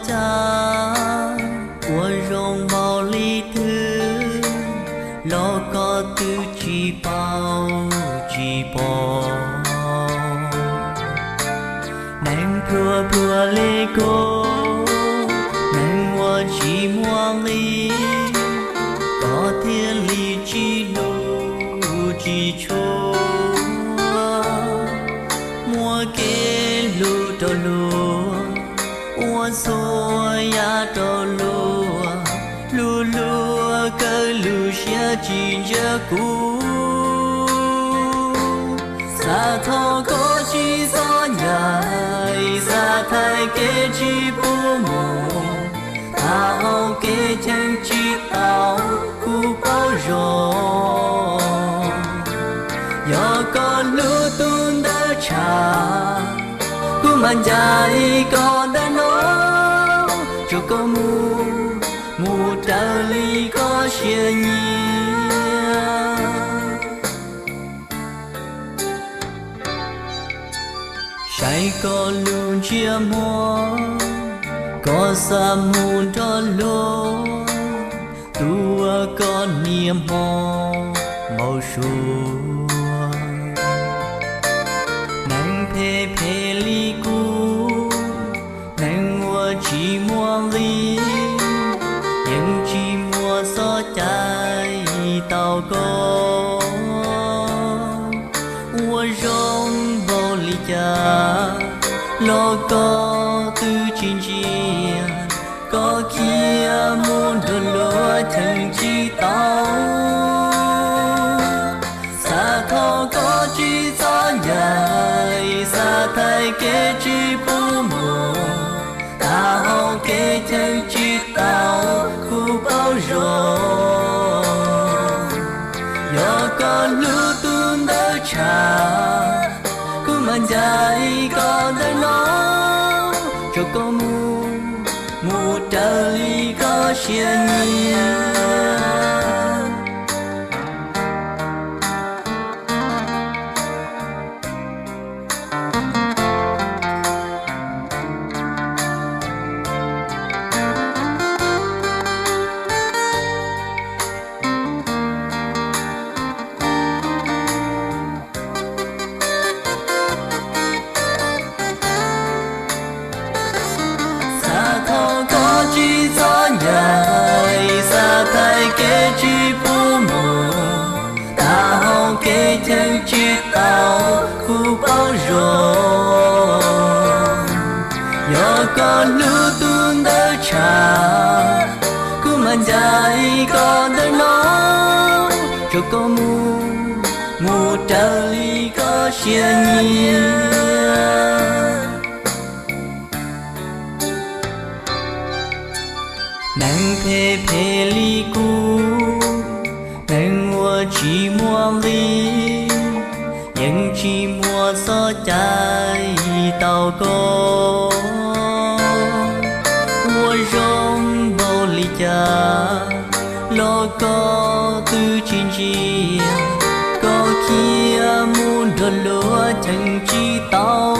Cas ua zoo npaum li twg los koj twb tsis paub tsis pom. Neeg pluag pluag li kuv, neeg uas tsis muaj nqis, koj thiaj li tsis hlub tsis tshua. Muaj kev hlub rau luag, ua txhua yam rau luag, hlub luag kawg lub siab tsis ntsia kuv. Xav thov koj tsis txhob ncaim, xav thaij kev tsis pub mus, tham hau kev cheem tsis tau, kuv paub zoo. Yog koj hlub tus ntawd tshaj, kuv mam ncaim koj ntawm no, tsuas koj mus, mus raws li koj siab nyiam. Saib koj lub ntsiab muag, koj xav mus nrog luag, tus uas koj niaj hmo npau suav. Neeg phem phem li kuv, neeg uas tsis muaj nqis, yeej tsis muaj txoj cai tau koj. Ua zoo npaum li cas los koj twb tsis ntsia, koj khiav mus nrog luag cheem tsis tau. Xav thov koj tsis txhob ncaim, xav thaij kev tsis pub mus, tham hau kev cheem tsis tau, kuv paub zoo. Yog koj hlub tus ntawd tshaj, kuv mam ncaim koj ntawm no, tsuas koj mus, mus raws li koj siab nyiam. Xav thov koj tsis txhob ncaim, xav thaij kev tsis pub mus, tham hau kev cheem tsis tau, kuv paub zoo. Yog koj hlub tus ntawd tshaj, kuv mam ncaim koj ntawm no, tsuas koj mus, mus raws li koj siab nyiam. Neeg phem phem li kuv, neeg uas tsis muaj nqis, yeej tsis muaj txoj cai tau koj. Ua zoo npaum li cas los koj twb tsis ntsia, koj khiav mus nrog luag cheem tsis tau.